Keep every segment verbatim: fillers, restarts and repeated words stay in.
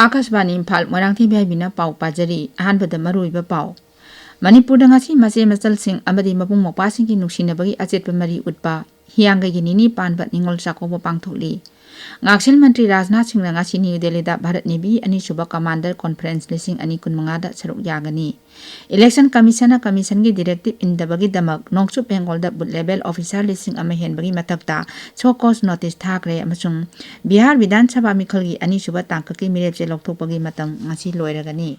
ꯑꯥꯀꯥꯁꯕꯥꯅꯤ ꯏꯝꯐꯥꯜ, ꯃꯣꯏꯔꯥꯡꯊꯦꯝ ꯕꯤꯍꯥꯏꯕꯤꯅ ꯄꯥꯎ ꯄꯥꯖꯔꯤ꯫ ꯑꯍꯥꯟꯕꯗ ꯃꯔꯨꯑꯣꯏꯕ ꯄꯥꯎ꯫ ꯃꯅꯤꯄꯨꯔꯗ ꯉꯁꯤ ꯃꯆꯦ ꯃꯆꯜꯁꯤꯡ ꯑꯃꯗꯤ ꯃꯕꯨꯡ ꯃꯧꯄ꯭ꯋꯥꯁꯤꯡꯒꯤ ꯅꯨꯡꯁꯤꯅꯕꯒꯤ ꯑꯆꯦꯠꯄ ꯃꯔꯤ ꯎꯠꯄ ꯍꯤꯌꯥꯡꯒꯩꯒꯤ ꯅꯤꯅꯤ ꯄꯥꯟꯕ ꯅꯤꯉꯣꯜ ꯆꯥꯛꯀꯧꯕ ꯄꯥꯡꯊꯣꯛꯂꯤ꯫ ꯉꯥꯛꯁꯦꯜ ꯃꯟꯇ꯭ꯔꯤ ꯔꯥꯖꯅꯥꯊ ꯁꯤꯡꯅ ꯉꯁꯤ ꯅ꯭ꯌꯨ ꯗꯦꯜꯂꯤꯗ ꯚꯥꯔꯠ ꯅꯦꯚꯤ ꯑꯅꯤꯁꯨꯕ ꯀꯃꯥꯟꯗꯔ ꯀꯣꯟꯐꯔꯦꯟꯁ ꯂꯤꯁꯤꯡ ꯑꯅꯤ ꯀꯨꯟꯃꯉꯥꯗ ꯁꯔꯨꯛ ꯌꯥꯒꯅꯤ꯫ ꯏꯂꯦꯛꯁꯟ ꯀꯃꯤꯁꯟꯅ ꯀꯃꯤꯁꯟꯒꯤ ꯗꯤꯔꯦꯛꯇꯤꯞ ꯏꯟꯗꯕꯒꯤꯗꯃꯛ ꯅꯣꯡꯆꯨꯞ ꯕꯦꯡꯒꯣꯜꯗ ꯕꯨꯊ ꯂꯦꯚꯦꯜ ꯑꯣꯐꯤꯁꯥꯔ ꯂꯤꯁꯤꯡ ꯑꯃ ꯍꯦꯟꯕꯒꯤ ꯃꯊꯛꯇ ꯁꯣ ꯀꯣꯖ ꯅꯣꯇꯤꯁ ꯊꯥꯈ꯭ꯔꯦ ꯑꯃꯁꯨꯡ ꯕꯤꯍꯥꯔ ꯕꯤꯙꯥꯟ ꯁꯚꯥ ꯃꯤꯈꯜꯒꯤ ꯑꯅꯤꯁꯨꯕ ꯇꯥꯡꯀꯛꯀꯤ ꯃꯤꯔꯦꯞꯆꯦ ꯂꯧꯊꯣꯛꯄꯒꯤ ꯃꯇꯝ ꯉꯁꯤ ꯂꯣꯏꯔꯒꯅꯤ꯫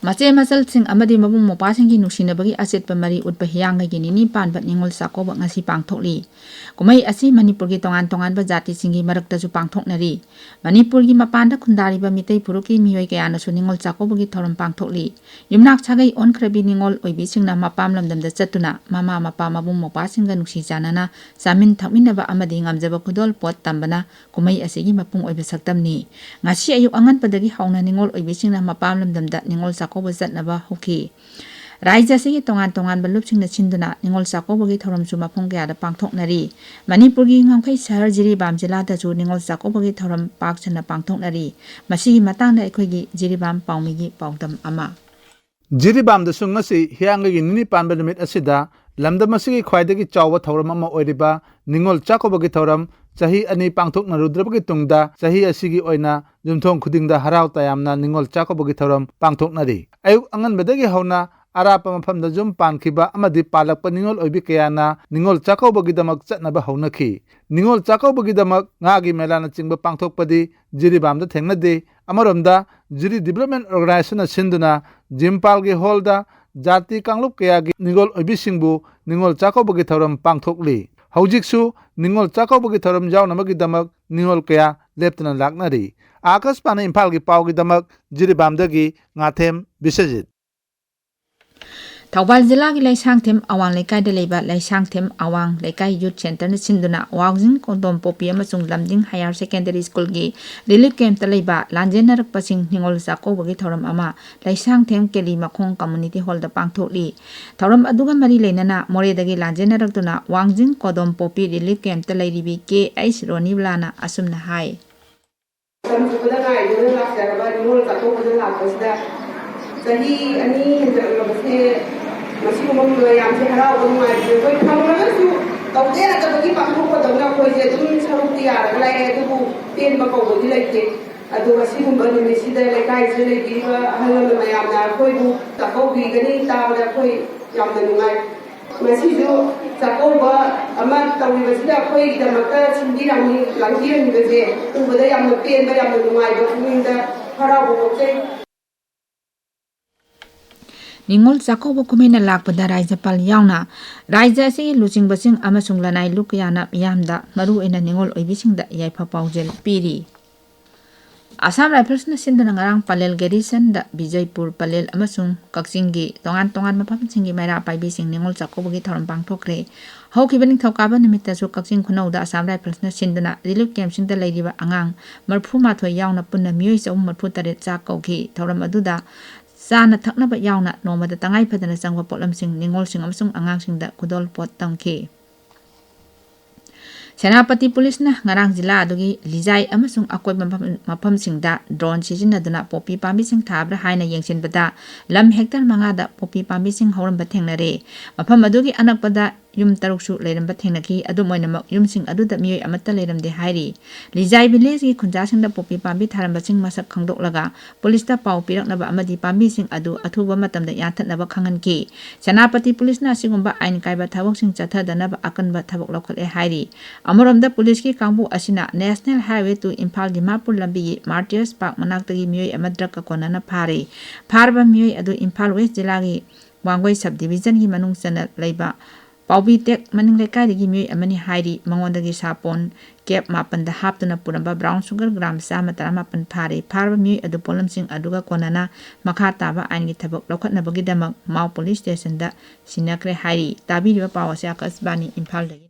ꯃꯆꯦ ꯃꯆꯜꯁꯤꯡ ꯑꯃꯗꯤ ꯃꯕꯨꯡ ꯃꯧꯄ꯭ꯋꯥꯁꯤꯡꯒꯤ ꯅꯨꯡꯁꯤꯅꯕꯒꯤ ꯑꯆꯦꯠꯄ ꯃꯔꯤ ꯎꯠꯄ ꯍꯤꯌꯥꯡꯒꯩꯒꯤ ꯅꯤꯅꯤ ꯄꯥꯟꯕ ꯅꯤꯉꯣꯜ ꯆꯥꯛꯀꯧꯕ ꯉꯁꯤ ꯄꯥꯡꯊꯣꯛꯂꯤ꯫ ꯀꯨꯝꯍꯩ ꯑꯁꯤ ꯃꯅꯤꯄꯨꯔꯒꯤ ꯇꯣꯉꯥꯟ ꯇꯣꯉꯥꯟꯕ ꯖꯥꯇꯤꯁꯤꯡꯒꯤ ꯃꯔꯛꯇꯁꯨ ꯄꯥꯡꯊꯣꯛꯅꯔꯤ꯫ ꯃꯅꯤꯄꯨꯔꯒꯤ ꯃꯄꯥꯟꯗ ꯈꯨꯟꯗꯥꯔꯤꯕ ꯃꯤꯇꯩ ꯐꯨꯔꯨꯞꯀꯤ ꯃꯤꯑꯣꯏ ꯀꯌꯥꯅꯁꯨ ꯅꯤꯉꯣꯜ ꯆꯥꯛꯀꯧꯕꯒꯤ ꯊꯧꯔꯝ ꯄꯥꯡꯊꯣꯛꯂꯤ꯫ ꯌꯨꯝꯅꯥꯛ ꯁꯥꯒꯩ ꯑꯣꯟꯈ꯭ꯔꯕꯤ ꯅꯤꯉꯣꯜ ꯑꯣꯏꯕꯤꯁꯤꯡꯅ ꯃꯄꯥꯝ ꯂꯝꯗꯝꯗ ꯆꯠꯇꯨꯅ ꯃꯃꯥ ꯃꯄꯥ ꯃꯕꯨꯡ ꯃꯧꯄ꯭ꯋꯥꯁꯤꯡꯒ ꯅꯨꯡꯁꯤ ꯆꯥꯟꯅꯅ ꯆꯥꯃꯤꯟ ꯊꯛꯃꯤꯟꯅꯕ ꯑꯃꯗꯤ ꯉꯝꯖꯕ ꯈꯨꯗꯣꯜ ꯄꯣꯠ ꯇꯝꯕꯅ ꯀꯨꯝꯍꯩ ꯑꯁꯤꯒꯤ ꯃꯄꯨꯡ ꯑꯣꯏꯕ ꯁꯛꯇꯝꯅꯤ꯫ ꯉꯁꯤ ꯑꯌꯨꯛ ꯑꯉꯟꯕꯗꯒꯤ ꯍꯧꯅ ꯅꯤꯉꯣꯜ ꯑꯣꯏꯕꯤꯁꯤꯡꯅ ꯃꯄꯥꯝ ꯂꯝꯗꯝꯗ ꯅꯤꯉꯣꯜ ꯆꯥꯛꯀꯧꯕ ꯆꯠꯅꯕ ꯍꯧꯈꯤ꯫ ꯔꯥꯖ꯭ꯌ ꯑꯁꯤꯒꯤ ꯇꯣꯉꯥꯟ ꯇꯣꯉꯥꯟꯕ ꯂꯨꯞꯁꯤꯡꯅ ꯁꯤꯟꯗꯨꯅ ꯅꯤꯉꯣꯜ ꯆꯥꯛꯀꯧꯕꯒꯤ ꯊꯧꯔꯝꯁꯨ ꯃꯐꯝ ꯀꯌꯥꯗ ꯄꯥꯡꯊꯣꯛꯅꯔꯤ꯫ ꯃꯅꯤꯄꯨꯔꯒꯤ ꯉꯝꯈꯩ ꯁꯍꯔ ꯖꯤꯔꯤꯕꯥꯝ ꯖꯤꯂꯥꯗꯁꯨ ꯅꯤꯉꯣꯜ ꯆꯥꯛꯀꯧꯕꯒꯤ ꯊꯧꯔꯝ ꯄꯥꯛ ꯁꯟꯅ ꯄꯥꯡꯊꯣꯛꯅꯔꯤ꯫ ꯃꯁꯤꯒꯤ ꯃꯇꯥꯡꯗ ꯑꯩꯈꯣꯏꯒꯤ ꯖꯤꯔꯤꯕꯥꯝ ꯄꯥꯎꯃꯤꯒꯤ ꯄꯥꯎꯗꯝ ꯑꯃ꯫ ꯖꯤꯔꯤꯕꯥꯝꯗꯁꯨ ꯉꯁꯤ ꯍꯤꯌꯥꯡꯒꯩꯒꯤ ꯅꯤꯅꯤ ꯄꯥꯟꯕ ꯅꯨꯃꯤꯠ ꯑꯁꯤꯗ ꯂꯝꯗꯝ ꯑꯁꯤꯒꯤ ꯈ꯭ꯋꯥꯏꯗꯒꯤ ꯆꯥꯎꯕ ꯊꯧꯔꯝ ꯑꯃ ꯑꯣꯏꯔꯤꯕ ꯅꯤꯉꯣꯜ ꯆꯥꯛꯀꯧꯕꯒꯤ ꯊꯧꯔꯝ ꯆꯍꯤ ꯑꯅꯤ ꯄꯥꯡꯊꯣꯛꯅꯔꯨꯗ꯭ꯔꯕꯒꯤ ꯇꯨꯡꯗ ꯆꯍꯤ ꯑꯁꯤꯒꯤ ꯑꯣꯏꯅ ꯌꯨꯝꯊꯣꯡ ꯈꯨꯗꯤꯡꯗ ꯍꯔꯥꯎ ꯇꯌꯥꯝꯅ ꯅꯤꯉꯣꯜ ꯆꯥꯛꯀꯧꯕꯒꯤ ꯊꯧꯔꯝ ꯄꯥꯡꯊꯣꯛꯅꯔꯤ꯫ ꯑꯌꯨꯛ ꯑꯉꯟꯕꯗꯒꯤ ꯍꯧꯅ ꯑꯔꯥꯞꯄ ꯃꯐꯝꯗ ꯌꯨꯝ ꯄꯥꯟꯈꯤꯕ ꯑꯃꯗꯤ ꯄꯥꯜꯂꯛꯄ ꯅꯤꯉꯣꯜ ꯑꯣꯏꯕꯤ ꯀꯌꯥꯅ ꯅꯤꯉꯣꯜ ꯆꯥꯛꯀꯧꯕꯒꯤꯗꯃꯛ ꯆꯠꯅꯕ ꯍꯧꯅꯈꯤ꯫ ꯅꯤꯉꯣꯜ ꯆꯥꯛꯀꯧꯕꯒꯤꯗꯃꯛ ꯉꯥꯒꯤ ꯃꯦꯂꯥꯅꯆꯤꯡꯕ ꯄꯥꯡꯊꯣꯛꯄꯗꯤ ꯖꯤꯔꯤꯕꯥꯝꯗ ꯊꯦꯡꯅꯗꯦ꯫ ꯑꯃꯔꯣꯝꯗ ꯖꯤꯔꯤ ꯗꯤꯕ꯭ꯂꯞꯃꯦꯟ ꯑꯣꯔꯒꯅꯥꯏꯖꯦꯁꯟꯅ ꯁꯤꯟꯗꯨꯅ ꯖꯤꯝ ꯄꯥꯜꯒꯤ ꯍꯣꯜꯗ ꯖꯥꯇꯤ ꯀꯥꯡꯂꯨꯞ ꯀꯌꯥꯒꯤ ꯅꯤꯉꯣꯜ ꯑꯣꯏꯕꯤꯁꯤꯡꯕꯨ ꯅꯤꯉꯣꯜ ꯆꯥꯛꯀꯧꯕꯒꯤ ꯊꯧꯔꯝ ꯄꯥꯡꯊꯣꯛꯂꯤ꯫ ꯍꯧꯖꯤꯛꯁꯨ ꯅꯤꯉꯣꯜ ꯆꯥꯛꯀꯧꯕꯒꯤ ꯊꯧꯔꯝ ꯌꯥꯎꯅꯕꯒꯤꯗꯃꯛ ꯅꯤꯉꯣꯜ ꯀꯌꯥ ꯂꯦꯞꯇꯅ ꯂꯥꯛꯅꯔꯤ꯫ ꯑꯥꯀꯥꯁꯕꯥꯅꯤ ꯏꯝꯐꯥꯜꯒꯤ ꯄꯥꯎꯒꯤꯗꯃꯛ ꯖꯤꯔꯤꯕꯥꯝꯗꯒꯤ ꯉꯥꯊꯦꯝ ꯕꯤꯁ꯭ꯋꯖꯤꯠ꯫ ꯊꯧꯕꯥꯜ ꯖꯤꯂꯥꯒꯤ ꯂꯩꯁꯥꯡꯊꯦꯝ ꯑꯋꯥꯡ ꯂꯩꯀꯥꯏꯗ ꯂꯩꯕ ꯂꯩꯁꯥꯡꯊꯦꯝ ꯑꯋꯥꯡ ꯂꯩꯀꯥꯏ ꯌꯨꯠ ꯁꯦꯟꯇꯔꯅ ꯁꯤꯟꯗꯨꯅ ꯋꯥꯡꯖꯤꯡ ꯀꯣꯟꯗꯣꯝ ꯄꯣꯛꯄꯤ ꯑꯃꯁꯨꯡ ꯂꯝꯗꯤꯡ ꯍꯥꯌꯔ ꯁꯦꯀꯦꯟꯗꯔꯤ ꯁ꯭ꯀꯨꯜꯒꯤ ꯔꯤꯂꯤꯐ ꯀꯦꯝꯞꯇ ꯂꯩꯕ ꯂꯥꯟꯖꯦꯟꯅꯔꯛꯄꯁꯤꯡ ꯅꯤꯉꯣꯜ ꯆꯥꯛꯀꯧꯕꯒꯤ ꯊꯧꯔꯝ ꯑꯃ ꯂꯩꯁꯥꯡꯊꯦꯝ ꯀꯦꯂꯤ ꯃꯈꯣꯡ ꯀꯝꯃꯨꯅꯤꯇꯤ ꯍꯣꯜꯗ ꯄꯥꯡꯊꯣꯛꯂꯤ꯫ ꯊꯧꯔꯝ ꯑꯗꯨꯒ ꯃꯔꯤ ꯂꯩꯅꯅ ꯃꯣꯔꯦꯗꯒꯤ ꯂꯥꯟꯖꯦꯟꯅꯔꯛꯇꯨꯅ ꯋꯥꯡꯖꯤꯡ ꯀꯣꯗꯣꯝ ꯄꯣꯛꯄꯤ ꯔꯤꯂꯤꯐ ꯀꯦꯝꯞꯇ ꯂꯩꯔꯤꯕꯤ ꯀꯦ ꯑꯩꯆ ꯔꯣꯅꯤꯕꯂꯥꯅ ꯑꯁꯨꯝꯅ ꯍꯥꯏ꯫ ꯃꯇꯝ ꯆꯨꯞꯄꯗ ꯉꯥꯏꯗꯨꯅ ꯂꯥꯛꯆꯔꯕ ꯅꯤꯉꯣꯜ ꯆꯥꯛꯀꯧꯕꯗ ꯂꯥꯛꯄꯁꯤꯗ ꯆꯍꯤ ꯑꯅꯤ ꯍꯦꯟꯖꯜꯂꯛꯂꯕꯁꯦ ꯃꯁꯤꯒꯨꯝꯕ ꯃꯌꯥꯝꯁꯦ ꯍꯔꯥꯎꯕ ꯅꯨꯡꯉꯥꯏꯕꯁꯦ ꯑꯩꯈꯣꯏ ꯐꯪꯂꯒꯁꯨ ꯇꯧꯗ ꯌꯥꯗꯕꯒꯤ ꯄꯥꯡꯊꯣꯛꯄꯗꯧꯅ ꯑꯩꯈꯣꯏꯁꯦ ꯑꯗꯨꯝ ꯁꯔꯨꯛꯇꯤ ꯌꯥꯔꯒ ꯂꯥꯛꯑꯦ, ꯑꯗꯨꯕꯨ ꯄꯦꯟꯕ ꯀꯧꯕꯗꯤ ꯂꯩꯇꯦ꯫ ꯑꯗꯨꯒ ꯁꯤꯒꯨꯝꯕ ꯅꯨꯃꯤꯠꯁꯤꯗ ꯂꯩꯀꯥꯏꯁꯤꯗ ꯂꯩꯕꯤꯔꯤꯕ ꯑꯍꯜ ꯂꯃꯟ ꯃꯌꯥꯝꯅ ꯑꯩꯈꯣꯏꯕꯨ ꯆꯥꯛꯀꯧꯕꯤꯒꯅꯤ ꯇꯥꯕꯗ ꯑꯩꯈꯣꯏ ꯌꯥꯝꯅ ꯅꯨꯡꯉꯥꯏ꯫ ꯉꯁꯤꯁꯨ ꯆꯥꯛꯀꯧꯕ ꯑꯃ ꯇꯧꯔꯤꯕꯁꯤꯗ ꯑꯩꯈꯣꯏꯒꯤꯗꯃꯛꯇ ꯁꯤꯟꯕꯤꯔꯝꯃꯤ, ꯂꯥꯡꯕꯤꯔꯝꯃꯤꯕꯁꯦ ꯎꯕꯗ ꯌꯥꯝꯅ ꯄꯦꯟꯕ, ꯌꯥꯝꯅ ꯅꯨꯡꯉꯥꯏꯕ, ꯄꯨꯛꯅꯤꯡꯗ ꯍꯔꯥꯎꯕ ꯄꯣꯛꯆꯩ꯫ ꯅꯤꯉꯣꯜ ꯆꯥꯛꯀꯧꯕ ꯀꯨꯝꯍꯩꯅ ꯂꯥꯛꯄꯗ ꯔꯥꯏꯖꯄꯥꯜ ꯌꯥꯎꯅ ꯔꯥꯏꯖ ꯑꯁꯤꯒꯤ ꯂꯨꯆꯤꯡꯕꯁꯤꯡ ꯑꯃꯁꯨꯡ ꯂꯅꯥꯏ ꯂꯨꯞ ꯀꯌꯥꯅ ꯃꯤꯌꯥꯝꯗ, ꯃꯔꯨꯑꯣꯏꯅ ꯅꯤꯉꯣꯜ ꯑꯣꯏꯕꯤꯁꯤꯡꯗ ꯌꯥꯏꯐ ꯄꯥꯎꯖꯦꯜ ꯄꯤꯔꯤ꯫ ꯑꯁꯥꯝ ꯔꯥꯏꯐꯜꯁꯅ ꯁꯤꯟꯗꯨꯅ ꯉꯔꯥꯡ ꯄꯂꯦꯜ ꯒꯦꯔꯤꯁꯟꯗ ꯕꯤꯖꯩꯄꯨꯔ, ꯄꯂꯦꯜ ꯑꯃꯁꯨꯡ ꯀꯛꯆꯤꯡꯒꯤ ꯇꯣꯉꯥꯟ ꯇꯣꯉꯥꯟꯕ ꯃꯐꯝꯁꯤꯡꯒꯤ ꯃꯩꯔꯥ ꯄꯥꯏꯕꯤꯁꯤꯡ ꯅꯤꯉꯣꯜ ꯆꯥꯛꯀꯧꯕꯒꯤ ꯊꯧꯔꯝ ꯄꯥꯡꯊꯣꯛꯈ꯭ꯔꯦ꯫ ꯍꯧꯈꯤꯕ ꯅꯤꯡꯊꯧꯀꯥꯕ ꯅꯨꯃꯤꯠꯇꯁꯨ ꯀꯛꯆꯤꯡ ꯈꯨꯅꯧꯗ ꯑꯁꯥꯝ ꯔꯥꯏꯐꯜꯁꯅ ꯁꯤꯟꯗꯨꯅ ꯔꯤꯂꯤꯐ ꯀꯦꯝꯞꯁꯤꯡꯗ ꯂꯩꯔꯤꯕ ꯑꯉꯥꯡ ꯃꯔꯤꯐꯨ ꯃꯥꯊꯣꯏ ꯌꯥꯎꯅ ꯄꯨꯟꯅ ꯃꯤꯑꯣꯏ ꯆꯍꯨꯝ ꯃꯔꯤꯐꯨ ꯇꯔꯦꯠ ꯆꯥꯛ ꯀꯧꯈꯤ꯫ ꯊꯧꯔꯝ ꯑꯗꯨꯗ ꯆꯥꯅ ꯊꯛꯅꯕ ꯌꯥꯎꯅ ꯅꯣꯡꯃꯗ ꯇꯉꯥꯏ ꯐꯗꯅ ꯆꯪꯕ ꯄꯣꯠꯂꯝꯁꯤꯡ ꯅꯤꯉꯣꯜꯁꯤꯡ ꯑꯃꯁꯨꯡ ꯑꯉꯥꯡꯁꯤꯡꯗ ꯈꯨꯗꯣꯜꯄꯣꯠ ꯇꯝꯈꯤ꯫ ꯁꯦꯅꯥꯄꯇꯤ ꯄꯨꯂꯤꯁꯅ ꯉꯔꯥꯡ ꯖꯤꯂꯥ ꯑꯗꯨꯒꯤ ꯂꯤꯖꯥꯏ ꯑꯃꯁꯨꯡ ꯑꯀꯣꯏꯕ ꯃꯐꯝ, ꯃꯐꯝꯁꯤꯡꯗ ꯗ꯭ꯔꯣꯟ ꯁꯤꯖꯤꯟꯅꯗꯨꯅ ꯄꯣꯄꯤ ꯄꯥꯝꯕꯤꯁꯤꯡ ꯊꯥꯕ꯭ꯔꯥ ꯍꯥꯏꯅ ꯌꯦꯡꯁꯤꯟꯕꯗ ꯂꯝ ꯍꯦꯛꯇꯔ ꯃꯉꯥꯗ ꯄꯣꯄꯤ ꯄꯥꯝꯕꯤꯁꯤꯡ ꯍꯧꯔꯝꯕ ꯊꯦꯡꯅꯔꯦ꯫ ꯃꯐꯝ ꯑꯗꯨꯒꯤ ꯑꯅꯛꯄꯗ ꯌꯨꯝ ꯇꯔꯨꯛꯁꯨ ꯂꯩꯔꯝꯕ ꯊꯦꯡꯅꯈꯤ꯫ ꯑꯗꯨꯝ ꯑꯣꯏꯅꯃꯛ, ꯌꯨꯝꯁꯤꯡ ꯑꯗꯨꯗ ꯃꯤꯑꯣꯏ ꯑꯃꯠꯇ ꯂꯩꯔꯝꯗꯦ ꯍꯥꯏꯔꯤ꯫ ꯂꯤꯖꯥꯏ ꯚꯤꯂꯦꯖꯀꯤ ꯈꯨꯟꯖꯥꯁꯤꯡꯗ ꯄꯣꯄꯤ ꯄꯥꯝꯕꯤ ꯊꯥꯔꯝꯕꯁꯤꯡ ꯃꯁꯛ ꯈꯪꯗꯣꯛꯂꯒ ꯄꯨꯂꯤꯁꯇ ꯄꯥꯎ ꯄꯤꯔꯛꯅꯕ ꯑꯃꯗꯤ ꯄꯥꯝꯕꯤꯁꯤꯡ ꯑꯗꯨ ꯑꯊꯨꯕ ꯃꯇꯝꯗ ꯌꯥꯟꯊꯠꯅꯕ ꯈꯪꯍꯟꯈꯤ꯫ ꯁꯦꯅꯥꯄꯇꯤ ꯄꯨꯂꯤꯁꯅ ꯑꯁꯤꯒꯨꯝꯕ ꯑꯥꯏꯟ ꯀꯥꯏꯕ ꯊꯕꯛꯁꯤꯡ ꯆꯠꯊꯗꯅꯕ ꯑꯀꯟꯕ ꯊꯕꯛ ꯂꯧꯈꯠꯂꯦ ꯍꯥꯏꯔꯤ꯫ ꯑꯃꯔꯣꯝꯗ, ꯄꯨꯂꯤꯁꯀꯤ ꯀꯥꯡꯕꯨ ꯑꯁꯤꯅ National Highway to Imphal Dimapur ꯂꯝꯕꯤꯒꯤ ꯃꯥꯔꯇꯤꯌꯔꯁ ꯄꯥꯔꯛ ꯃꯅꯥꯛꯇꯒꯤ ꯃꯤꯑꯣꯏ ꯑꯃ ꯗ꯭ꯔꯒꯀ ꯀꯣꯟꯅꯅ ꯐꯥꯔꯦ꯫ ꯐꯥꯔꯕ ꯃꯤꯑꯣꯏ ꯑꯗꯨ ꯏꯝꯐꯥꯜ ꯋꯦꯁ ꯖꯤꯂꯥꯒꯤ ꯋꯥꯡꯒꯣꯏ ꯁꯕ ꯗꯤꯕꯤꯖꯟꯒꯤ ꯃꯅꯨꯡ ꯆꯟꯅ ꯂꯩꯕ ꯄꯥꯎꯕꯤ ꯇꯦꯛ ꯃꯅꯤꯡ ꯂꯩꯀꯥꯏꯗꯒꯤ ꯃꯤꯑꯣꯏ ꯑꯃꯅꯤ ꯍꯥꯏꯔꯤ꯫ ꯃꯉꯣꯟꯗꯒꯤ ꯁꯥꯄꯣꯟ ꯀꯦꯞ ꯃꯥꯄꯟꯗ ꯍꯥꯞꯇꯨꯅ ꯄꯨꯔꯝꯕ ꯕ꯭ꯔꯥꯎꯟ ꯁꯨꯒꯔ ꯒ꯭ꯔꯥꯝ ꯆꯥꯝꯃ ꯇꯔꯥꯃꯥꯄꯟ ꯐꯥꯔꯦ꯫ ꯐꯥꯔꯕ ꯃꯤꯑꯣꯏ ꯑꯗꯨ ꯄꯣꯠꯂꯝꯁꯤꯡ ꯑꯗꯨꯒ ꯀꯣꯟꯅꯅ ꯃꯈꯥ ꯇꯥꯕ ꯑꯥꯏꯟꯒꯤ ꯊꯕꯛ ꯂꯧꯈꯠꯅꯕꯒꯤꯗꯃꯛ ꯃꯥꯎ ꯄꯨꯂꯤꯁ ꯁ꯭ꯇꯦꯁꯟꯗ ꯁꯤꯟꯅꯈ꯭ꯔꯦ ꯍꯥꯏꯔꯤ꯫ ꯇꯥꯕꯤꯔꯤꯕ ꯄꯥꯎ ꯑꯁꯤ ꯑꯥꯀꯥꯁꯕꯥꯅꯤ ꯏꯝꯐꯥꯜꯗꯒꯤ꯫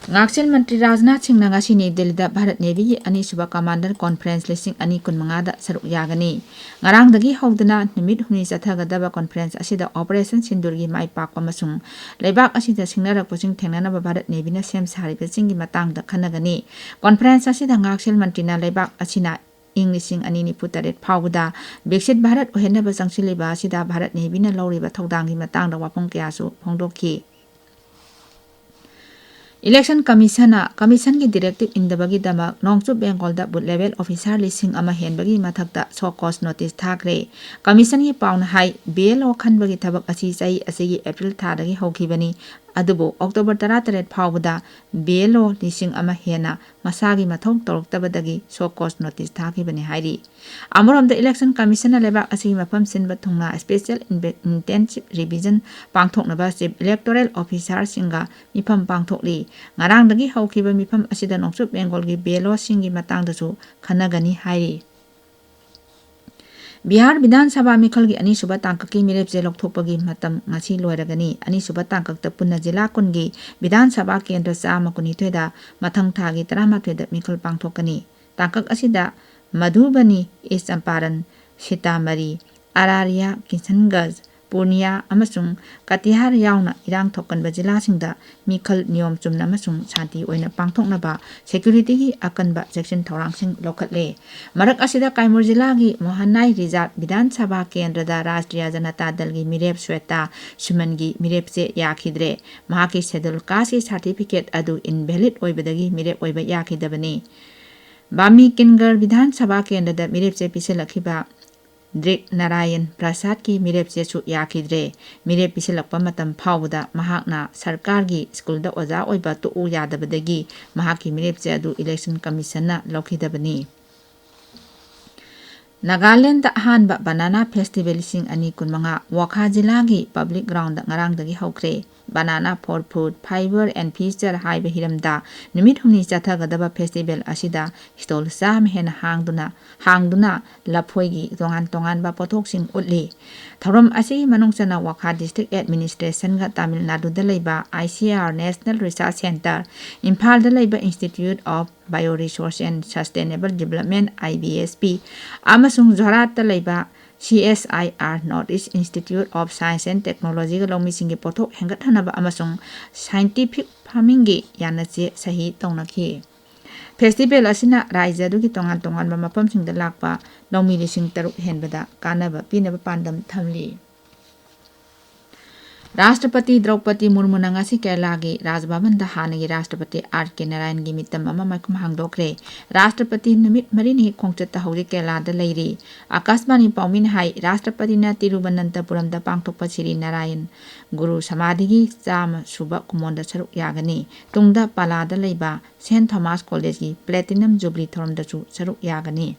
ꯉꯥꯛꯁꯦꯜ ꯃꯟꯇ꯭ꯔꯤ ꯔꯥꯖꯅꯥꯊ ꯁꯤꯡꯅ ꯉꯁꯤ ꯅ꯭ꯌꯨ ꯗꯦꯜꯂꯤꯗ ꯚꯥꯔꯠ ꯅꯦꯚꯤꯒꯤ ꯑꯅꯤꯁꯨꯕ ꯀꯃꯥꯟꯗꯔ ꯀꯣꯟꯐ꯭ꯔꯦꯟꯁ ꯂꯤꯁꯤꯡ ꯑꯅꯤ ꯀꯨꯟꯃꯉꯥꯗ ꯁꯔꯨꯛ ꯌꯥꯒꯅꯤ꯫ ꯉꯔꯥꯡꯗꯒꯤ ꯍꯧꯗꯨꯅ ꯅꯨꯃꯤꯠ ꯍꯨꯝꯅꯤ ꯆꯠꯊꯒꯗꯕ ꯀꯣꯟꯐ꯭ꯔꯦꯟꯁ ꯑꯁꯤꯗ ꯑꯣꯄꯔꯦꯁꯟ ꯁꯤꯟꯗꯨꯔꯒꯤ ꯃꯥꯏ ꯄꯥꯛꯄ ꯑꯃꯁꯨꯡ ꯂꯩꯕꯥꯛ ꯑꯁꯤꯗ ꯁꯤꯡꯅꯔꯛꯄꯁꯤꯡ ꯊꯦꯡꯅꯅꯕ ꯚꯥꯔꯠ ꯅꯦꯚꯤꯅ ꯁꯦꯝ ꯁꯥꯔꯤꯕꯁꯤꯡꯒꯤ ꯃꯇꯥꯡꯗ ꯈꯟꯅꯒꯅꯤ꯫ ꯀꯣꯟꯐ꯭ꯔꯦꯟꯁ ꯑꯁꯤꯗ ꯉꯥꯛꯁꯦꯜ ꯃꯟꯇ꯭ꯔꯤꯅ ꯂꯩꯕꯥꯛ ꯑꯁꯤꯅ ꯏꯪ ꯂꯤꯁꯤꯡ ꯑꯅꯤ ꯅꯤꯐꯨ ꯇꯔꯦꯠ ꯐꯥꯎꯕꯗ ꯕꯤꯛꯁꯤꯠ ꯚꯥꯔꯠ ꯑꯣꯏꯍꯟꯅꯕ ꯆꯪꯁꯤꯜꯂꯤꯕ ꯑꯁꯤꯗ ꯚꯥꯔꯠ ꯅꯦꯚꯤꯅ ꯂꯧꯔꯤꯕ ꯊꯧꯗꯥꯡꯒꯤ ꯃꯇꯥꯡꯗ ꯋꯥꯐꯝ ꯀꯌꯥꯁꯨ ꯐꯣꯡꯗꯣꯛꯈꯤ꯫ ꯏꯂꯦꯛꯁꯟ ꯀꯃꯤꯁꯟꯅ ꯀꯃꯤꯁꯟꯒꯤ ꯗꯤꯔꯦꯛꯇꯤꯞ ꯏꯟꯗꯕꯒꯤꯗꯃꯛ ꯅꯣꯡꯆꯨꯞ ꯕꯦꯡꯒꯣꯜꯗ ꯕꯨꯊ ꯂꯦꯚꯦꯜ ꯑꯣꯐꯤꯁꯥꯔ ꯂꯤꯁꯤꯡ ꯑꯃ ꯍꯦꯟꯕꯒꯤ ꯃꯊꯛꯇ ꯁꯣ ꯀꯣꯁ ꯅꯣꯇꯤꯁ ꯊꯥꯈ꯭ꯔꯦ꯫ ꯀꯃꯤꯁꯟꯒꯤ ꯄꯥꯎꯅ ꯍꯥꯏ, ꯕꯤ ꯑꯦꯜ ꯑꯣ ꯈꯟꯕꯒꯤ ꯊꯕꯛ ꯑꯁꯤ ꯆꯍꯤ ꯑꯁꯤꯒꯤ ꯑꯦꯄ꯭ꯔꯤꯜ ꯊꯥꯗꯒꯤ ꯍꯧꯈꯤꯕꯅꯤ, ꯑꯗꯨꯕꯨ ꯑꯣꯛꯇꯣꯕꯔ ꯇꯔꯥꯇꯔꯦꯠ ꯐꯥꯎꯕꯗ ꯕꯤ ꯑꯦꯜ ꯑꯣ ꯂꯤꯁꯤꯡ ꯑꯃ ꯍꯦꯟꯅ ꯃꯁꯥꯒꯤ ꯃꯊꯧ ꯇꯧꯔꯛꯇꯕꯗꯒꯤ ꯁꯣ ꯀꯣꯁ ꯅꯣꯇꯤꯁ ꯊꯥꯈꯤꯕꯅꯤ ꯍꯥꯏꯔꯤ꯫ ꯑꯃꯔꯣꯝꯗ, ꯏꯂꯦꯛꯁꯟ ꯀꯃꯤꯁꯟꯅ ꯂꯩꯕꯥꯛ ꯑꯁꯤꯒꯤ ꯃꯐꯝ ꯁꯤꯟꯕ ꯊꯨꯡꯅ ꯁ꯭ꯄꯦꯁꯤꯌꯦꯜ ꯏꯟꯚꯦ-, ꯏꯟꯇꯦꯟꯁꯤꯞ ꯔꯤꯚꯤꯖꯟ ꯄꯥꯡꯊꯣꯛꯅꯕ ꯆꯤꯐ ꯏꯂꯦꯛꯇꯣꯔꯦꯜ ꯑꯣꯐꯤꯁꯥꯔꯁꯤꯡꯒ ꯃꯤꯐꯝ ꯄꯥꯡꯊꯣꯛꯂꯤ꯫ ꯉꯔꯥꯡꯗꯒꯤ ꯍꯧꯈꯤꯕ ꯃꯤꯐꯝ ꯑꯁꯤꯗ ꯅꯣꯡꯆꯨꯞ ꯕꯦꯡꯒꯣꯜꯒꯤ ꯕꯤ ꯑꯦꯜ ꯑꯣꯁꯤꯡꯒꯤ ꯃꯇꯥꯡꯗꯁꯨ ꯈꯟꯅꯒꯅꯤ ꯍꯥꯏꯔꯤ꯫ ꯕꯤꯍꯥꯔ ꯕꯤꯙꯥꯟ ꯁꯚꯥ ꯃꯤꯈꯜꯒꯤ ꯑꯅꯤꯁꯨꯕ ꯇꯥꯡꯀꯛꯀꯤ ꯃꯤꯔꯦꯞꯆꯦ ꯂꯧꯊꯣꯛꯄꯒꯤ ꯃꯇꯝ ꯉꯁꯤ ꯂꯣꯏꯔꯒꯅꯤ꯫ ꯑꯅꯤꯁꯨꯕ ꯇꯥꯡꯀꯛꯇ ꯄꯨꯟꯅ ꯖꯤꯂꯥ ꯀꯨꯟꯒꯤ ꯕꯤꯙꯥꯟ ꯁꯚꯥ ꯀꯦꯟꯗ꯭ꯔ ꯆꯥꯝꯃ ꯀꯨꯟꯅꯤꯊꯣꯏꯗ ꯃꯊꯪ ꯊꯥꯒꯤ ꯇꯔꯥꯃꯥꯊꯣꯏꯗ ꯃꯤꯈꯜ ꯄꯥꯡꯊꯣꯛꯀꯅꯤ꯫ ꯇꯥꯡꯀꯛ ꯑꯁꯤꯗ ꯃꯙꯨꯕꯅꯤ, ꯏꯁ ꯆꯝꯄꯥꯔꯟ, ꯁꯤꯇꯥꯃꯔꯤ, ꯑꯔꯥꯔꯤꯌꯥ, ꯀꯤꯁꯟꯒꯟꯖ, ꯄꯨꯔꯅꯤꯌꯥ ꯑꯃꯁꯨꯡ ꯀꯇꯤꯍꯥꯔ ꯌꯥꯎꯅ ꯏꯔꯥꯡ ꯊꯣꯛꯀꯟꯕ ꯖꯤꯂꯥꯁꯤꯡꯗ ꯃꯤꯈꯜ ꯅꯤꯌꯣꯝ ꯆꯨꯝꯅ ꯑꯃꯁꯨꯡ ꯁꯥꯟꯇꯤ ꯑꯣꯏꯅ ꯄꯥꯡꯊꯣꯛꯅꯕ ꯁꯦꯀ꯭ꯌꯨꯔꯤꯇꯤꯒꯤ ꯑꯀꯟꯕ ꯆꯦꯛꯁꯤꯟ ꯊꯧꯔꯥꯡꯁꯤꯡ ꯂꯧꯈꯠꯂꯦ꯫ ꯃꯔꯛ ꯑꯁꯤꯗ ꯀꯥꯏꯃꯨꯔ ꯖꯤꯂꯥꯒꯤ ꯃꯣꯍꯟꯅꯥꯏ ꯔꯤꯖꯥꯔꯚ ꯕꯤꯙꯥꯟ ꯁꯚꯥ ꯀꯦꯟꯗ꯭ꯔꯗ ꯔꯥꯁꯇ꯭ꯔꯤꯌꯥ ꯖꯅꯇꯥ ꯗꯜꯒꯤ ꯃꯤꯔꯦꯞ ꯁ꯭ꯋꯦꯇꯥ ꯁꯨꯃꯟꯒꯤ ꯃꯤꯔꯦꯞꯆꯦ ꯌꯥꯈꯤꯗ꯭ꯔꯦ꯫ ꯃꯍꯥꯛꯀꯤ ꯁꯦꯗꯨꯜ ꯀꯥꯁꯀꯤ ꯁꯥꯔꯇꯤꯐꯤꯀꯦꯠ ꯑꯗꯨ ꯏꯟꯚꯦꯂꯤꯗ ꯑꯣꯏꯕꯗꯒꯤ ꯃꯤꯔꯦꯞ ꯑꯣꯏꯕ ꯌꯥꯈꯤꯗꯕꯅꯤ꯫ ꯕꯥꯃꯤ ꯀꯤꯟꯒꯔ ꯕꯤꯙꯥꯟ ꯁꯚꯥ ꯀꯦꯟꯗ꯭ꯔꯗ ꯃꯤꯔꯦꯞꯆꯦ ꯄꯤꯁꯤꯜꯂꯛꯈꯤꯕ ꯗ꯭ꯔꯤꯛ ꯅꯥꯔꯥꯌꯟ ꯄ꯭ꯔꯁꯥꯗꯀꯤ ꯃꯤꯔꯦꯞꯆꯦꯁꯨ ꯌꯥꯈꯤꯗ꯭ꯔꯦ꯫ ꯃꯤꯔꯦꯞ ꯄꯤꯁꯤꯜꯂꯛꯄ ꯃꯇꯝ ꯐꯥꯎꯕꯗ ꯃꯍꯥꯛꯅ ꯁꯔꯀꯥꯔꯒꯤ ꯁ꯭ꯀꯨꯜꯗ ꯑꯣꯖꯥ ꯑꯣꯏꯕ ꯇꯣꯛꯎ ꯌꯥꯗꯕꯗꯒꯤ ꯃꯍꯥꯛꯀꯤ ꯃꯤꯔꯦꯞꯆꯦ ꯑꯗꯨ ꯏꯂꯦꯛꯁꯟ ꯀꯃꯤꯁꯟꯅ ꯂꯧꯈꯤꯗꯕꯅꯤ꯫ ꯅꯥꯒꯥꯂꯦꯟꯗ ꯑꯍꯥꯟꯕ Banana Festival ꯂꯤꯁꯤꯡ ꯑꯅꯤ ꯀꯨꯟꯃꯉꯥ ꯋꯥꯈꯥ ꯖꯤꯂꯥꯒꯤ Public Ground ꯗ ꯉꯔꯥꯡꯗꯒꯤ ꯍꯧꯈ꯭ꯔꯦ꯫ Banana for Food, Fiber and Future ꯍꯥꯏꯕ ꯍꯤꯔꯝꯗ ꯅꯨꯃꯤꯠ ꯍꯨꯝꯅꯤ ꯆꯠꯊꯒꯗꯕ festival ꯑꯁꯤꯗ stall ꯆꯥꯝꯃ ꯍꯦꯟꯅ ꯍꯥꯡꯗꯨꯅ, ꯍꯥꯡꯗꯨꯅ ꯂꯐꯣꯏꯒꯤ ꯇꯣꯉꯥꯟ ꯇꯣꯉꯥꯟꯕ ꯄꯣꯠꯊꯣꯛꯁꯤꯡ ꯎꯠꯂꯤ꯫ ꯊꯧꯔꯝ ꯑꯁꯤꯒꯤ ꯃꯅꯨꯡ ꯆꯟꯅ ꯋꯥꯈꯥ District Administration ꯒ ꯇꯥꯃꯤꯜ ꯅꯥꯗꯨꯗ ꯂꯩꯕ I C R National Research Centre, ꯏꯝꯐꯥꯜꯗ ꯂꯩꯕ Institute of Bioresource and Sustainable Development, I B S P, ꯑꯃꯁꯨꯡ ꯖꯣꯔꯍꯥꯠꯇ ꯂꯩꯕ C S I R North East Institute of Science and Technology ꯒ ꯂꯧꯃꯤꯁꯤꯡꯒꯤ ꯄꯣꯠꯊꯣꯛ ꯍꯦꯟꯒꯠꯍꯟꯅꯕ ꯑꯃꯁꯨꯡ scientific farming ꯒꯤ ꯌꯥꯅꯆꯦ ꯁꯍꯤ ꯇꯧꯅꯈꯤ꯫ Festival ꯑꯁꯤꯅ ꯔꯥꯖ꯭ꯌ ꯑꯗꯨꯒꯤ ꯇꯣꯉꯥꯟ ꯇꯣꯉꯥꯟꯕ ꯃꯐꯝꯁꯤꯡꯗ ꯂꯥꯛꯄ ꯂꯧꯃꯤ ꯂꯤꯁꯤꯡ ꯇꯔꯨꯛ ꯍꯦꯟꯕꯗ ꯀꯥꯟꯅꯕ ꯄꯤꯅꯕ ꯄꯥꯟꯗꯝ ꯊꯝꯂꯤ꯫ ꯔꯥꯁꯇ꯭ꯔꯄꯇꯤ ꯗ꯭ꯔꯧꯄꯗꯤ ꯃꯨꯔꯃꯨꯅ ꯉꯁꯤ ꯀꯦꯔꯂꯥꯒꯤ ꯔꯥꯖ ꯚꯕꯟꯗ ꯍꯥꯟꯅꯒꯤ ꯔꯥꯁꯇ꯭ꯔꯄꯇꯤ R K ꯅꯥꯔꯥꯌꯟꯒꯤ ꯃꯤꯇꯝ ꯑꯃ ꯃꯥꯏꯈꯨꯝ ꯍꯥꯡꯗꯣꯛꯈ꯭ꯔꯦ꯫ ꯔꯥꯁꯇ꯭ꯔꯄꯇꯤ ꯅꯨꯃꯤꯠ ꯃꯔꯤꯅꯤꯒꯤ ꯈꯣꯡꯆꯠꯇ ꯍꯧꯖꯤꯛ ꯀꯦꯔꯂꯥꯗ ꯂꯩꯔꯤ꯫ ꯑꯀꯥꯁꯕꯥꯅꯤ ꯄꯥꯎꯃꯤꯅ ꯍꯥꯏ, ꯔꯥꯁꯇ꯭ꯔꯄꯇꯤꯅ ꯇꯤꯔꯨꯕꯅꯟꯇꯄꯨꯔꯝꯗ ꯄꯥꯡꯊꯣꯛꯄ ꯁꯤꯔꯤ ꯅꯥꯔꯥꯌꯟ ꯒꯨꯔꯨ ꯁꯃꯥꯙꯤꯒꯤ ꯆꯥꯝꯃ ꯁꯨꯕ ꯀꯨꯃꯣꯟꯗ ꯁꯔꯨꯛ ꯌꯥꯒꯅꯤ꯫ ꯇꯨꯡꯗ ꯄꯥꯂꯥꯗ ꯂꯩꯕ Saint Thomas College ꯀꯤ Platinum Jubilee ꯊꯧꯔꯝꯗꯁꯨ ꯁꯔꯨꯛ ꯌꯥꯒꯅꯤ꯫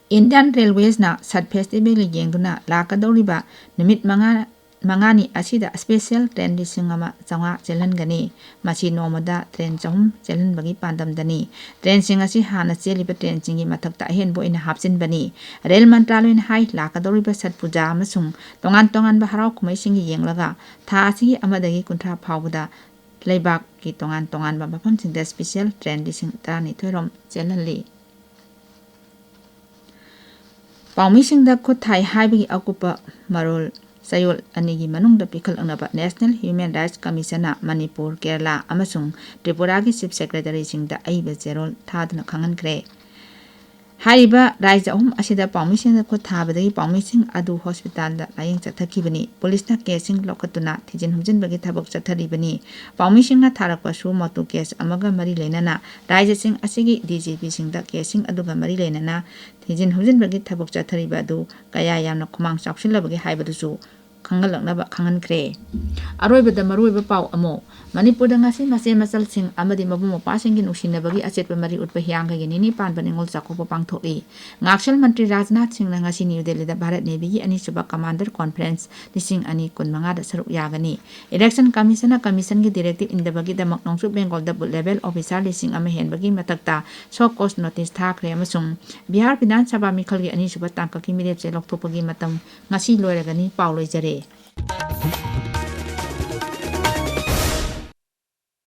Indian Railways ꯅ ꯁꯠ festival ꯌꯦꯡꯗꯨꯅ ꯂꯥꯛꯀꯗꯧꯔꯤꯕ ꯅꯨꯃꯤꯠ ꯃꯉꯥ, ꯃꯉꯥꯅꯤ ꯑꯁꯤꯗ special train ꯂꯤꯁꯤꯡ ꯑꯃ ꯆꯥꯝꯃꯉꯥ ꯆꯦꯜꯍꯟꯒꯅꯤ꯫ ꯃꯁꯤ ꯅꯣꯡꯃꯗ train ꯆꯍꯨꯝ ꯆꯦꯜꯍꯟꯕꯒꯤ ꯄꯥꯟꯗꯝꯗꯅꯤ꯫ Train ꯁꯤꯡ ꯑꯁꯤ ꯍꯥꯟꯅ ꯆꯦꯜꯂꯤꯕ train ꯁꯤꯡꯒꯤ ꯃꯊꯛꯇ ꯑꯍꯦꯟꯕ ꯑꯣꯏꯅ ꯍꯥꯞꯆꯤꯟꯕꯅꯤ꯫ ꯔꯦꯜ ꯃꯟꯇ꯭ꯔꯥꯂꯌꯅ ꯍꯥꯏ, ꯂꯥꯛꯀꯗꯧꯔꯤꯕ ꯁꯠ ꯄꯨꯖꯥ ꯑꯃꯁꯨꯡ ꯇꯣꯉꯥꯟ ꯇꯣꯉꯥꯟꯕ ꯍꯔꯥꯎ ꯀꯨꯝꯍꯩꯁꯤꯡꯒꯤ ꯌꯦꯡꯂꯒ ꯊꯥ ꯑꯁꯤꯒꯤ ꯑꯃꯗꯒꯤ ꯀꯨꯟꯊ꯭ꯔꯥ ꯐꯥꯎꯕꯗ ꯂꯩꯕꯥꯛꯀꯤ ꯇꯣꯉꯥꯟ ꯇꯣꯉꯥꯟꯕ ꯃꯐꯝꯁꯤꯡꯗ special train ꯂꯤꯁꯤꯡ ꯇꯔꯥꯅꯤꯊꯣꯏ ꯔꯣꯝ ꯆꯦꯜꯍꯜꯂꯤ꯫ ꯄꯥꯎꯃꯤꯁꯤꯡꯗ ꯈꯨꯠ ꯊꯥꯏ ꯍꯥꯏꯕꯒꯤ ꯑꯀꯨꯞꯄ ꯃꯔꯣꯜ ꯆꯌꯣꯜ ꯑꯅꯤꯒꯤ ꯃꯅꯨꯡꯗ ꯄꯤꯈꯠꯂꯛꯅꯕ National Human Rights Commission ꯅ ꯃꯅꯤꯄꯨꯔ, ꯀꯦꯔꯂꯥ ꯑꯃꯁꯨꯡ ꯇ꯭ꯔꯤꯄꯨꯔꯥꯒꯤ Chief Secretary ꯁꯤꯡꯗ ꯑꯏꯕ ꯆꯦꯔꯣꯜ ꯊꯥꯗꯨꯅ ꯈꯪꯍꯟꯈ꯭ꯔꯦ꯫ ꯍꯥꯏꯔꯤꯕ ꯔꯥꯖ꯭ꯌ ꯑꯍꯨꯝ ꯑꯁꯤꯗ ꯄꯥꯎꯃꯤꯁꯤꯡꯗ ꯈꯨꯠ ꯊꯥꯕꯗꯒꯤ ꯄꯥꯎꯃꯤꯁꯤꯡ ꯑꯗꯨ hospital ꯗ ꯂꯥꯌꯦꯡ ꯆꯠꯊꯈꯤꯕꯅꯤ꯫ Police ꯅ case ꯁꯤꯡ ꯂꯧꯈꯠꯇꯨꯅ ꯊꯤꯖꯤꯟ ꯍꯨꯝꯖꯤꯟꯕꯒꯤ ꯊꯕꯛ ꯆꯠꯊꯔꯤꯕꯅꯤ꯫ ꯄꯥꯎꯃꯤꯁꯤꯡꯅ ꯊꯥꯔꯛꯄ suo motu case ꯑꯃꯒ ꯃꯔꯤ ꯂꯩꯅꯅ ꯔꯥꯖ꯭ꯌꯁꯤꯡ ꯑꯁꯤꯒꯤ D G P ꯁꯤꯡꯗ case ꯁꯤꯡ ꯑꯗꯨꯒ ꯃꯔꯤ ꯂꯩꯅꯅ ꯊꯤꯖꯤꯟ ꯍꯨꯝꯖꯤꯟꯕꯒꯤ ꯊꯕꯛ ꯆꯠꯊꯔꯤꯕ ꯑꯗꯨ ꯀꯌꯥ ꯌꯥꯝꯅ ꯈꯨꯃꯥꯡ ꯆꯥꯎꯁꯤꯜꯂꯕꯒꯦ ꯍꯥꯏꯕꯗꯨꯁꯨ ꯈꯪꯍꯜꯂꯛꯅꯕ ꯈꯪꯍꯟꯈ꯭ꯔꯦ꯫ ꯑꯔꯣꯏꯕꯗ ꯃꯔꯨꯑꯣꯏꯕ ꯄꯥꯎ ꯑꯃꯨꯛ꯫ ꯃꯅꯤꯄꯨꯔꯗ ꯉꯁꯤ ꯃꯆꯦ ꯃꯆꯜꯁꯤꯡ ꯑꯃꯗꯤ ꯃꯕꯨꯡ ꯃꯧꯄ꯭ꯋꯥꯁꯤꯡꯒꯤ ꯅꯨꯡꯁꯤꯅꯕꯒꯤ ꯑꯆꯦꯠꯄ ꯃꯔꯤ ꯎꯠꯄ ꯍꯤꯌꯥꯡꯒꯩꯒꯤ ꯅꯤꯅꯤ ꯄꯥꯟꯕ ꯅꯤꯉꯣꯜ ꯆꯥꯛꯀꯧꯕ ꯄꯥꯡꯊꯣꯛꯂꯤ꯫ ꯉꯥꯛꯁꯦꯜ ꯃꯟꯇ꯭ꯔꯤ ꯔꯥꯖꯅꯥꯊ ꯁꯤꯡꯅ ꯉꯁꯤ ꯅ꯭ꯌꯨ ꯗꯦꯜꯂꯤꯗ ꯚꯥꯔꯠ ꯅꯦꯚꯤꯒꯤ ꯑꯅꯤꯁꯨꯕ ꯀꯃꯥꯟꯗꯔ ꯀꯣꯟꯐ꯭ꯔꯦꯟꯁ ꯂꯤꯁꯤꯡ ꯑꯅꯤ ꯀꯨꯟꯃꯉꯥꯗ ꯁꯔꯨꯛ ꯌꯥꯒꯅꯤ꯫ ꯏꯂꯦꯛꯁꯟ ꯀꯃꯤꯁꯟꯅ ꯀꯃꯤꯁꯟꯒꯤ ꯗꯤꯔꯦꯛꯇꯤꯞ ꯏꯟꯗꯕꯒꯤꯗꯃꯛ ꯅꯣꯡꯆꯨꯞ ꯕꯦꯡꯒꯣꯜꯗ ꯕꯨꯊ ꯂꯦꯚꯦꯜ ꯑꯣꯐꯤꯁꯥꯔ ꯂꯤꯁꯤꯡ ꯑꯃ ꯍꯦꯟꯕꯒꯤ ꯃꯊꯛꯇ ꯁꯣ ꯀꯣꯁ ꯅꯣꯇꯤꯁ ꯊꯥꯈ꯭ꯔꯦ ꯑꯃꯁꯨꯡ ꯕꯤꯍꯥꯔ ꯕꯤꯙꯥꯟ ꯁꯚꯥ ꯃꯤꯈꯜꯒꯤ ꯑꯅꯤꯁꯨꯕ ꯇꯥꯡꯀꯛꯀꯤ ꯃꯤꯔꯦꯞꯁꯦ ꯂꯧꯊꯣꯛꯄꯒꯤ ꯃꯇꯝ ꯉꯁꯤ ꯂꯣꯏꯔꯒꯅꯤ꯫ ꯄꯥꯎ ꯂꯣꯏꯖꯔꯦ꯫